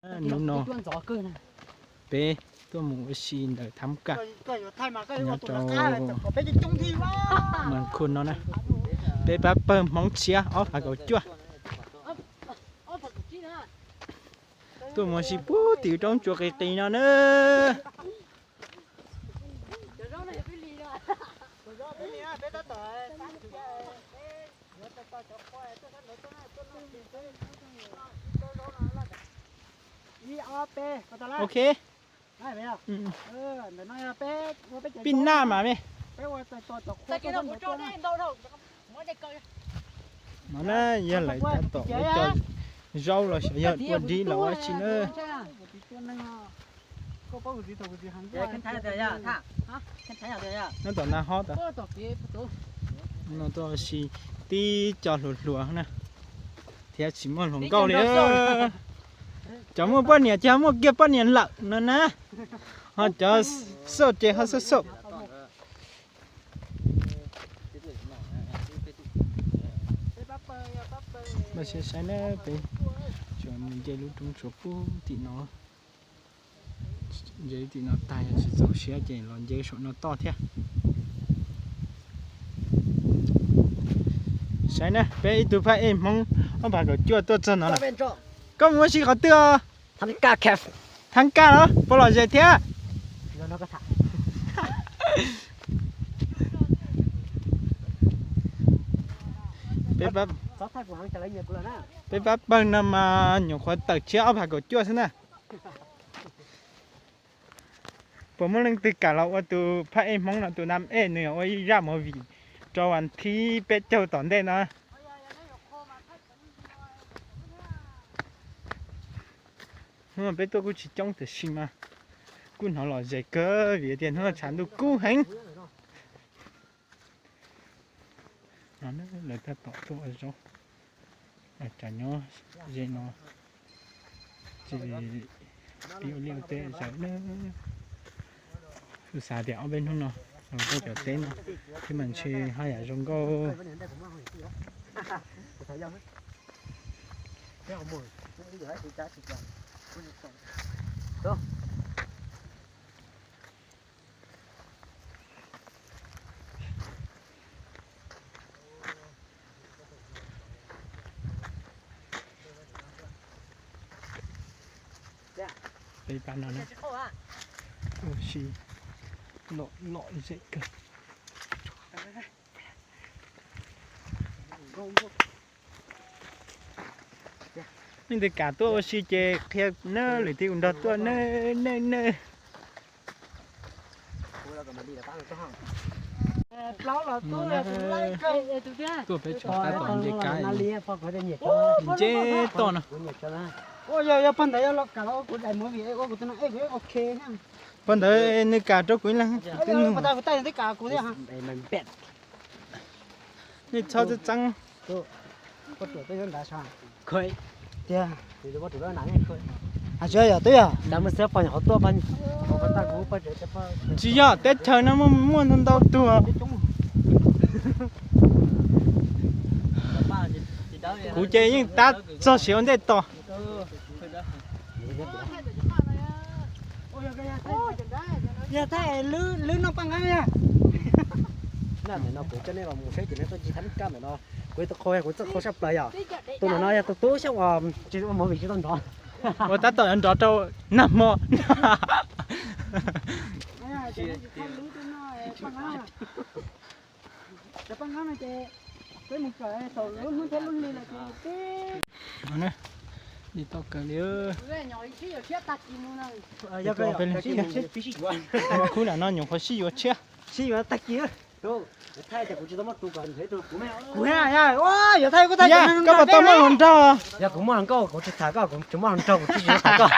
Hnub no peb tuaj mus ua si ntawm Thab Kaj nyob rau Mas Khus no na. Peb pab pawg Hmoob tshiab ob phav kaum cuaj tuaj mus ua si puag tim roob tsua qis qis no na. Ok. Pij naj mas me. No na, yog lawv tab tom ua cov zaub los xyov yog ua dib los ua dab tsi na. Nyob tom na hob tas. No tuaj ua si tib co hluas hluas na, thiab tsis muaj hluas nkauj li. Cov muaj poj niam ces ho muaj kiag poj niam lawm no na, ho cov xauj ces ho xauj xauj. Mas saib saib na, peb tsuas mus nce lub roob tsua puag tim no. Nce tim no tag, yog tsis txaus siab ces los nce saum no toj thiab. Saib na, peb ib tug phaj ej Hmoob ob phav kaum cuaj tuaj txog no lawm. Koj mus ua si qhov twg os? Thab Kaj los puas lom zem thiab? Peb pab pawg no mas nyuam qhuav tawm tshiab ob phav kaum cuaj xwb na. Puas muaj leej twg kam los ua tus phaj ej Hmoob no, tus nam ej, nws ua ib zaj movie rau vas thib peb caug tom ntej no. Hnub no peb tuaj kuj tsis coob tiam sis mas kuj hnov lom zem kawg vim tias hnub no tshav ntuj kub heev. No lawv tab tom tuaj ua zaub, cov nyob ze no ces pib ua liaj ua teb zaum na. Kuv xav tias ob peb hnub no los tuaj cov teb no thiab mas ntshe haj yam zoo nkauj. Peb pab no na, ua si lom lom zem kawg. Leej twg kam tuaj ua si ces qhia na, lwm tiam kuv nrog tuaj na, na, na. Tuaj peb tsuas tab tom nce kab, nce toj no. Pog ntawd nws kam rau kuv ib leeg. Nej txhob txeeb txeeb. Tsis yog, teb chaws no muaj muaj ntau ntau tug. Kuv ces yeej tab txog siav ua ntej tos. Yog thaij lwb noj paj nqeeb. Kuv coj nej los mus saib ces nej tuaj ncig Thab Kaj ntawm no. Kuv tus qhua kuv txoj qhua sab plaws yom. Tus ntawm no yog tus tub xyoob uas tsis ua movie tsis tau nrov. Uas tab tom nrov rau nag hmo. Li tau kawg li. Khub lam no nyuam qhuav sib yuav tshiab. Sib yuav tag kis. Yog koj puas tau muaj hluas nraug? Yog kuv muaj hluas nkauj kuv tsis tham koj, kuv tsis muaj hluas nraug kuv tsis yuav tham koj.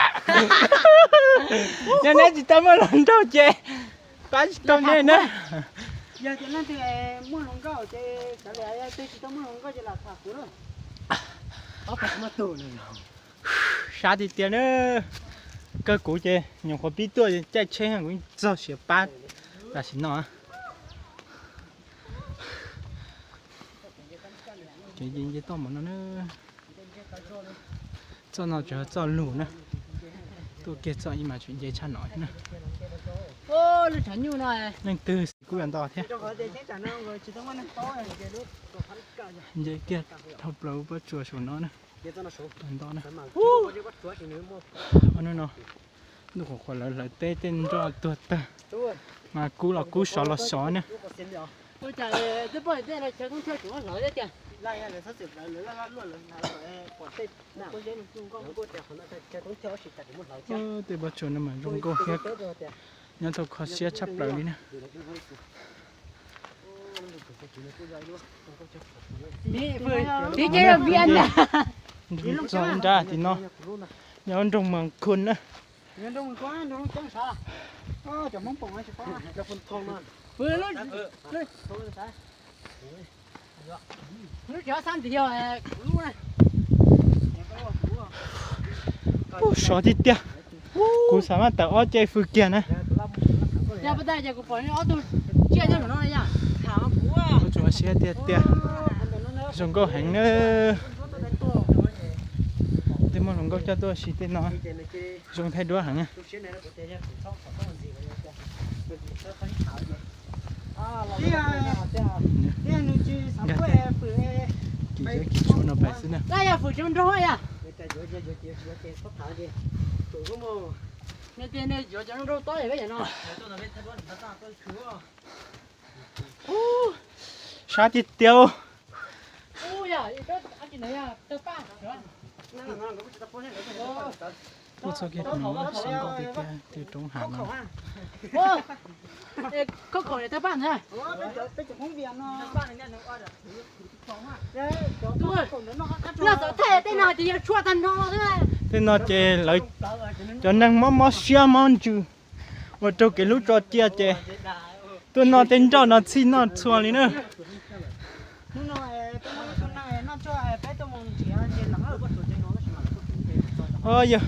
Yog neb tsis tau muaj hluas nraug ces pab tsis tau nej na. Yog tias leej twg muaj hluas nkauj ces kav liam, yog twg tsis tau muaj hluas nkauj ces lam tham kuv na. Sab tiag tiag na. Kawg kuv ces nyuam qhuav pib tuaj caij tsheb kuv yeej txog siav pab tam sim no. Ces nce toj npaum no na. Txoj no tsuas yog txoj lug na. Tuaj kiag txoj ib mas tseem nce tshaj no na. Leej twg kuj yuav nto thiab. Nce kiag dhau plaws pob tsuas saum no na. Nto na. Hnub no ntuj qhuav qhuav lawv hlawv teb tej nroj tuag tag, mas kub los kub sov los sov na. Tej pob tsuas no mas zoo nkauj thiab nyob tau kho siab tshaj plaws li na. Txog nrab tim no, nyob nroog Mas Khun na. Ub, sov tiag tiag. Kuv xav maj tawm ob ce fws kiag na. Ua siab tiag tiag. Zoo nkauj heev na. Tej muaj hluas nkauj coj tuaj ua si tej no zoo thaij duab heev. Nkag kiag kis tsuav no pais xwb na. Sab tiag tiag. Tuaj txog kiag no sab nkaus tiag tiag, tej roob hav no. Tej no ces lawv cov neeg mob mob siab mob ntsws ua rau kev hlub tso cia ces tuaj noj tej nroj no txhij noj txhua li na. Yog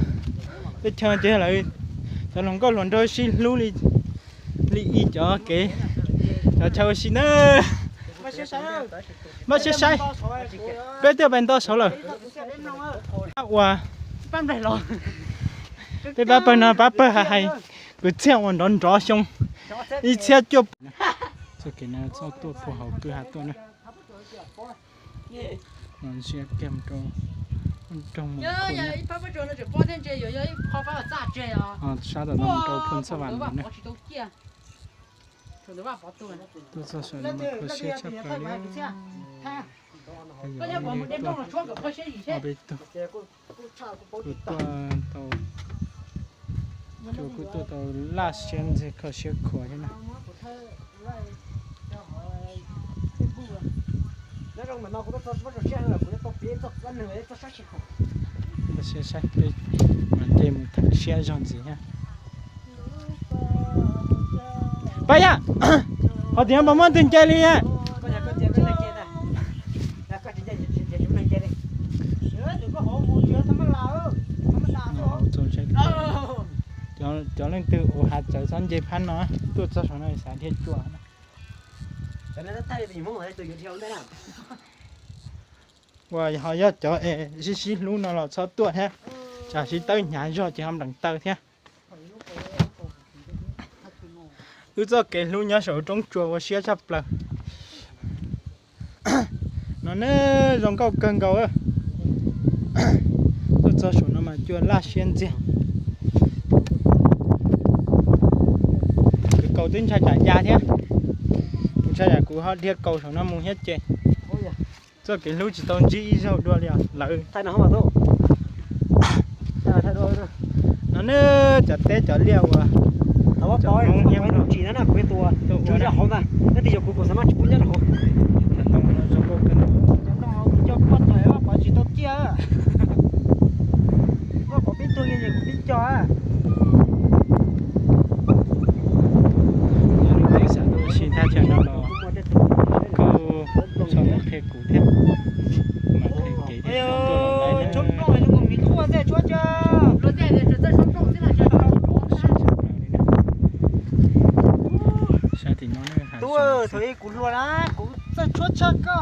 teb chaws ces lawv cov hluas nkauj hluas nraug sib hlub li ib cov kev, cov chaw ua si na. Npaj siab saib, peb twb pais nto saud lawm. Ua tej pab pawg no pab pawg hais hais kwv txhiaj uas nrov nrov xyoo ib txhiab cuaj puas. Txoj kev no txoj tuaj puag hauv kwj ha tuaj na. Ntsia kiag mus rau nroog Mus Khun na. Sab tom no mus rau Phoo Txhaj Vam no na. Tuaj txog saum no mas kho siab tshaj plaws li. Peb tug, kuv tuaj tau, kuv tuaj tau laj siab ntxiag kho siab khuav thiab na. Npaj siab saib peb mam nce mus thaj siab zog ntxiv thiab. Pab Yaj, qhov tim no puas muaj leej twg nce li? Cov leej twg ua hav txawv txhob nce phab no, tuaj txog saum no xav dhia cua. Uas ho yog cov es sib sib hlub no los txhob tuaj thiab, tsam sib tawb hnyav zog ces ho nplees taw thiab. Wb txoj kev hlub nyob saum roob tsua ua siab tshaj plaws. No ne, zoo nkauj kawg nkaus. Tuaj txog saum no mas cua laj siab ntxiag. Kwv kaus twb ntshai tsam ya thiab. Kuv ntshai tsam kuv ho dhia kaus saum no mus thiab ces txoj kev hlub tsis tau ntsib ib zaug dua li os lawm. No ne, cov teb cov liaj uas Yog leej twg xav tuaj ua si thaj chaw no los kuj sau ntawv qhia kuv thiab, mam qhia kev thiab tuaj los laib na. Sab tim no ne, thaum ub kuv hluas na, kuv txawj tshuab tshaj koj.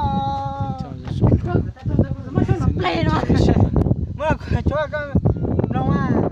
Muab tshuab koj mloog a.